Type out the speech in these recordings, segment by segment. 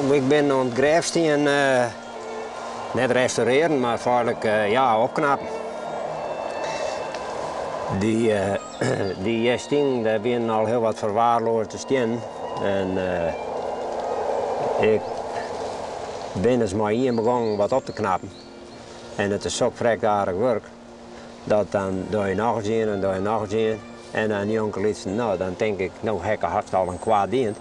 No, ik bin oan it grêfstien net restaurearjen, mar feitlik ja, opknappen. Dy, dy stiennen, dêr wienen al hiel wat ferwaarloasde stiennen. En ik bin ris mei ien begongen wat op te knappen. En it is sok frekt aardich wurk, dat dan doch je noch ris ien en doch je noch ris ien. En dan njonkelytsen, no, dan tink ik, no ha ik hast al in kwart dien.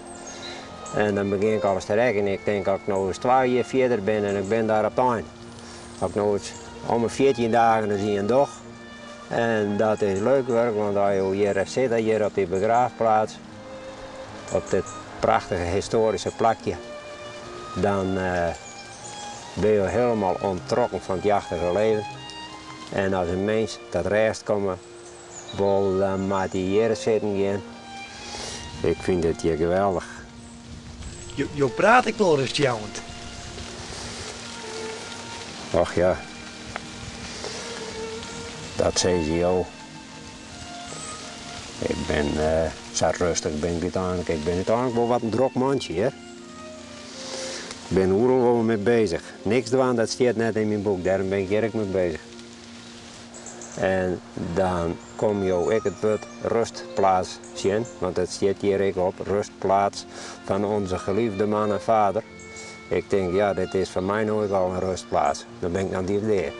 En dan begjin ik alris te rekkenjen. Ik tink, as ik no ris twa jier fierder bin en ik bin dêr op it ein. As ik no ris om 'e 14 dagen ris ien doch. En dat is leuk wurk, want as jo hjir sitte, hjir op dy begraafplaats, op dit prachtige histoaryske plakje, dan binne jo hielendal ûnttrokken fan it jachtige leven. En as in mins ta rêst komme wol, dan moat hy hjir sitten gean. Ik fyn it hjir geweldich. Jo prate ek wol rêstjouwend. Och ja, dat sizze jo. Ik bin sa rêstich bin ik úteinlik. Ik bin úteinlik wol wat in drok mantsje hear. Ik bin oeral wol mei beuzich. Niks dwaan dat stiet net yn myn boek, dêrom bin ik hjir ek mei beuzich. En dan komme jo ek it wurd rustplaats tsjin, want it stiet hjir ek op, rustplaats van onze geliefde man en vader. Ik tink, ja, dit is foar my no ek al in rustplaats. Dan bin ik noch dea.